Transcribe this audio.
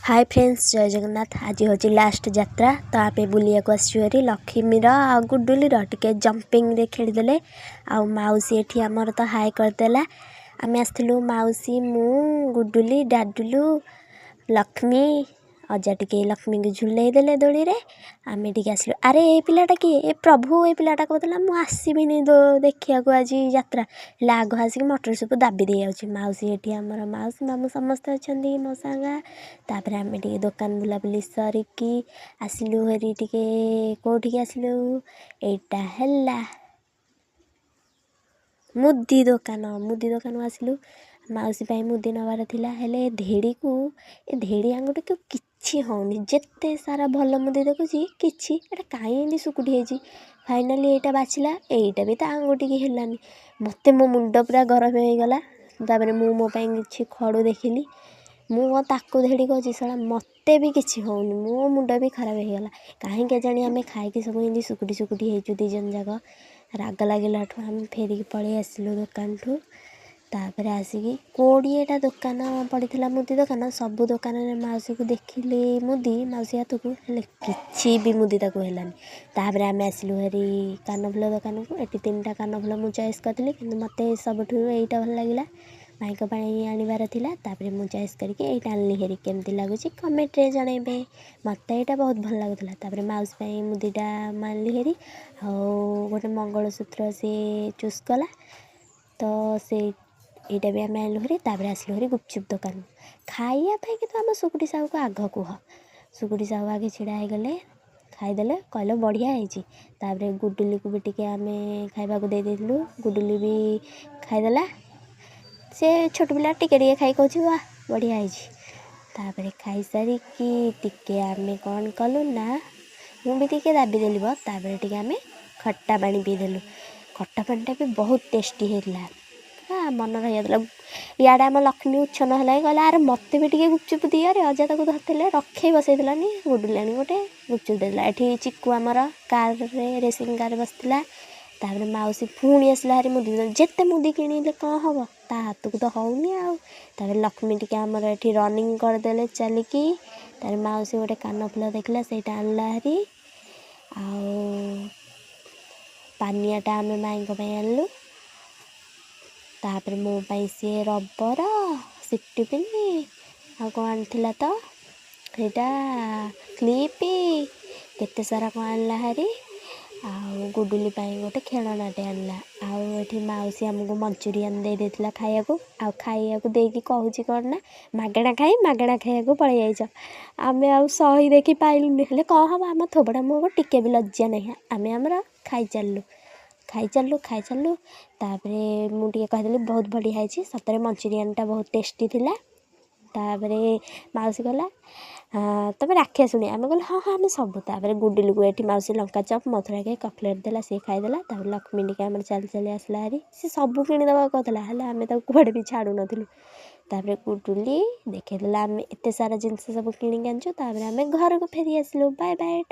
ହାଏ friends, ଜୟ ଜଗନ୍ନାଥ। ଆଜି ହେଉଛି last ଯାତ୍ରା ତ ଆମେ ବୁଲିବାକୁ ଆସିଛୁ ହେରି। ଲକ୍ଷ୍ମୀର ଆଉ ଗୁଡୁଲିର ଟିକେ ଜମ୍ପିଂରେ ଖେଳିଦେଲେ ଆଉ ମାଉସୀ ଏଠି ଆମର ତ ହାଏ କରିଦେଲା। ଆମେ ଆସିଥିଲୁ ମାଉସୀ, ମୁଁ, ଗୁଡୁଲି, ଡାଡୁଲୁ, ଲକ୍ଷ୍ମୀ। ଅଜା ଟିକେ ଲକ୍ଷ୍ମୀଙ୍କୁ ଝୁଲେଇ ଦେଲେ ଦୋଳିରେ। ଆମେ ଟିକେ ଆସିଲୁ। ଆରେ, ଏ ପିଲାଟା କିଏ? ଏ ପ୍ରଭୁ, ଏ ପିଲାଟା କହୁଥିଲା ମୁଁ ଆସିବିନି ଦେଖିବାକୁ ଆଜି ଯାତ୍ରା, ହେଲେ ଆଗ ଆସିକି ମଟର ସୁପ୍ ଦାବି ଦେଇଯାଉଛି। ମାଉସୀ ଏଠି ଆମର, ମାଉସୀ, ମାମୁଁ ସମସ୍ତେ ଅଛନ୍ତି ମୋ ସାଙ୍ଗା। ତାପରେ ଆମେ ଟିକେ ଦୋକାନ ବୁଲାବୁଲି ସରିକି ଆସିଲୁ ହେରି। ଟିକେ କେଉଁଠିକି ଆସିଲୁ? ଏଇଟା ହେଲା ମୁଦି ଦୋକାନ। ମୁଦି ଦୋକାନକୁ ଆସିଲୁ। ମାଉସୀ ପାଇଁ ମୁଦି ନେବାର ଥିଲା। ହେଲେ ଧେଡ଼ିକୁ, ଏ ଧେଡ଼ି ଆଙ୍ଗୁଠିକୁ କିଛି ହେଉନି। ଯେତେ ସାରା ଭଲ ମୁଦି ଦେଖୁଛି, କିଛି ଏଇଟା କାହିଁ ଏମିତି ସୁକୁଟି ହେଇଛି? ଫାଇନାଲି ଏଇଟା ବାଛିଲା, ଏଇଟା ବି ତା ଆଙ୍ଗୁଠିକି ହେଲାନି। ମୋତେ ମୋ ମୁଣ୍ଡ ପୁରା ଗରମ ହେଇଗଲା। ତାପରେ ମୁଁ ମୋ ପାଇଁ କିଛି ଖଡ଼ୁ ଦେଖିଲି। ମୁଁ କ'ଣ ତାକୁ ଧେଡ଼ି କହୁଛି, ଶଳା, ମୋତେ ବି କିଛି ହେଉନି। ମୋ ମୁଣ୍ଡ ବି ଖରାପ ହେଇଗଲା। କାହିଁ କେଜାଣି ଆମେ ଖାଇକି ସବୁ ଏମିତି ସୁକୁଟି ସୁକୁଟି ହେଇଛୁ ଦୁଇ ଜଣ ଯାକ। ରାଗ ଲାଗିଲାଠୁ ଆମେ ଫେରିକି ପଳେଇ ଆସିଲୁ ଦୋକାନଠୁ। ତାପରେ ଆସିକି 20ଟା ଦୋକାନ ପଡ଼ିଥିଲା ମୁଦି ଦୋକାନ। ସବୁ ଦୋକାନରେ ମାଉସୀକୁ ଦେଖିଲି ମୁଦି ମାଉସୀ ହାତକୁ, ହେଲେ କିଛି ବି ମୁଦି ତାକୁ ହେଲାନି। ତାପରେ ଆମେ ଆସିଲୁ ହେରି କାନଫୁଲ ଦୋକାନକୁ। ଏଠି ତିନିଟା କାନଫୁଲ ମୁଁ ଚଏସ୍ କରିଥିଲି, କିନ୍ତୁ ମୋତେ ସବୁଠୁ ଏଇଟା ଭଲ ଲାଗିଲା। ମାଇଁଙ୍କ ପାଇଁ ଆଣିବାର ଥିଲା। ତାପରେ ମୁଁ ଚଏସ୍ କରିକି ଏଇଟା ଆଣିଲି ହେରି। କେମିତି ଲାଗୁଛି କମେଣ୍ଟରେ ଜଣାଇବେ। ମୋତେ ଏଇଟା ବହୁତ ଭଲ ଲାଗୁଥିଲା। ତାପରେ ମାଉସୀ ପାଇଁ ମୁଁ ଦୁଇଟା ଆଣିଲି ହେରି ଆଉ ଗୋଟେ ମଙ୍ଗଳସୂତ୍ର ସିଏ ଚୁଜ୍ କଲା, ତ ସେଇ ଏଇଟା ବି ଆମେ ଆଣିଲୁ ହେରି। ତାପରେ ଆସିଲୁ ହେରି ଗୁପଚୁପ୍ ଦୋକାନ ଖାଇବା ପାଇଁ। କିନ୍ତୁ ଆମ ସୁକୁଟି ସାହୁକୁ ଆଗ କୁହ। ସୁକୁଟି ସାହୁ ଆଗେ ଛିଡ଼ା ହେଇଗଲେ, ଖାଇଦେଲେ, କହିଲେ ବଢ଼ିଆ ହେଇଛି। ତାପରେ ଗୁଡୁଲିକୁ ବି ଟିକେ ଆମେ ଖାଇବାକୁ ଦେଇ ଦେଇଥିଲୁ। ଗୁଡୁଲି ବି ଖାଇଦେଲା। ସେ ଛୋଟ ପିଲା, ଟିକେ ଟିକେ ଖାଇ କହୁଛି, "ୱା, ବଢ଼ିଆ ହେଇଛି।" ତାପରେ ଖାଇସାରିକି ଟିକେ ଆମେ କ'ଣ କଲୁ ନା, ମୁଁ ବି ଟିକେ ଦାବି ଦେଲି ବ। ତାପରେ ଟିକେ ଆମେ ଖଟା ପାଣି ପିଇଦେଲୁ। ଖଟା ପାଣିଟା ବି ବହୁତ ଟେଷ୍ଟି ହେଇଥିଲା, ପୁରା ମନ ରହିଯାଉଥିଲା। ଇଆଡ଼େ ଆମ ଲକ୍ଷ୍ମୀ ଉଚ୍ଛନ୍ନ ହେଲା, କହିଲା, "ଆରେ, ମୋତେ ବି ଟିକେ ଗୁପଚୁପ୍ ଦିଅରେ।" ଅଜା ତାକୁ ଧରିଥିଲେ, ରଖେଇ ବସେଇଦେଲାନି। ଗୁଡୁଲି ଗୋଟେ ଗୁପଚୁପ୍ ଦେଇଦେଲା। ଏଠି ଚିକୁ ଆମର କାରରେ, ରେସିଂ କାରରେ ବସିଥିଲା। ତାପରେ ମାଉସୀ ପୁଣି ଆସିଲା ହାରି ମୁଦି। ଯେତେ ମୁଦି କିଣିଲେ କ'ଣ ହେବ, ତା ହାତକୁ ତ ହେଉନି ଆଉ। ତାପରେ ଲକ୍ଷ୍ମୀ ଟିକେ ଆମର ଏଠି ରନିଂ କରିଦେଲେ ଚାଲିକି। ତାପରେ ମାଉସୀ ଗୋଟେ କାନଫୁଲ ଦେଖିଲା, ସେଇଟା ଆଣିଲା ହାରି। ଆଉ ପାନିଆଟା ଆମେ ମାଇଁଙ୍କ ପାଇଁ ଆଣିଲୁ। ତାପରେ ମୋ ପାଇଁ ସିଏ ରବର, ସେଫ୍ଟି ପିନ୍ ଆଉ କ'ଣ ଆଣିଥିଲା ତ ସେଇଟା, କ୍ଲିପ୍, କେତେ ସାରା କ'ଣ ଆଣିଲା ହାରି। ଆଉ ଗୁଡୁଲି ପାଇଁ ଗୋଟେ ଖେଳଣାଟେ ଆଣିଲା। ଆଉ ଏଠି ମାଉସୀ ଆମକୁ ମଞ୍ଚୁରିଆନ୍ ଦେଇ ଦେଇଥିଲା ଖାଇବାକୁ। ଆଉ ଖାଇବାକୁ ଦେଇକି କହୁଛି କ'ଣ ନା, "ମାଗଣା ଖାଇ ମାଗଣା ଖାଇବାକୁ ପଳେଇ ଯାଇଛ।" ଆମେ ଆଉ ସହି ଦେଖି ପାଇଲୁନି। ହେଲେ କ'ଣ ହେବ, ଆମ ଥୋବଡ଼ା ମୁହଁକୁ ଟିକେ ବି ଲଜ୍ଜା ନାହିଁ। ଆମେ ଆମର ଖାଇ ଚାଲିଲୁ, ଖାଇ ଚାଲିଲୁ, ଖାଇ ଚାଲିଲୁ। ତାପରେ ମୁଁ ଟିକେ କହିଦେଲି, "ବହୁତ ବଢ଼ିଆ ହେଇଛି।" ସତରେ ମଞ୍ଚୁରିଆନ୍ଟା ବହୁତ ଟେଷ୍ଟି ଥିଲା। ତାପରେ ମାଉସୀ କହିଲା, "ତମେ ରାକ୍ଷାସୁଣୀ।" ଆମେ କହିଲୁ, "ହଁ ହଁ, ଆମେ ସବୁ।" ତାପରେ ଗୁଡୁଲିକୁ ଏଠି ମାଉସୀ ଲଙ୍କା ଚପ୍, ମଥୁରା କେକ୍, କଟଲେଟ୍ ଦେଲା, ସିଏ ଖାଇଦେଲା। ତାପରେ ଲକ୍ଷ୍ମୀ ଟିକେ ଆମର ଚାଲି ଚାଲି ଆସିଲା ହାରି। ସେ ସବୁ କିଣିଦେବାକୁ କହୁଥିଲା, ହେଲେ ଆମେ ତାକୁ କୁଆଡ଼େ ବି ଛାଡ଼ୁନଥିଲୁ। ତାପରେ ଗୁଡୁଲି ଦେଖେଇଦେଲା, ଆମେ ଏତେ ସାରା ଜିନିଷ ସବୁ କିଣିକି ଆଣିଛୁ। ତାପରେ ଆମେ ଘରକୁ ଫେରି ଆସିଲୁ। Bye bye.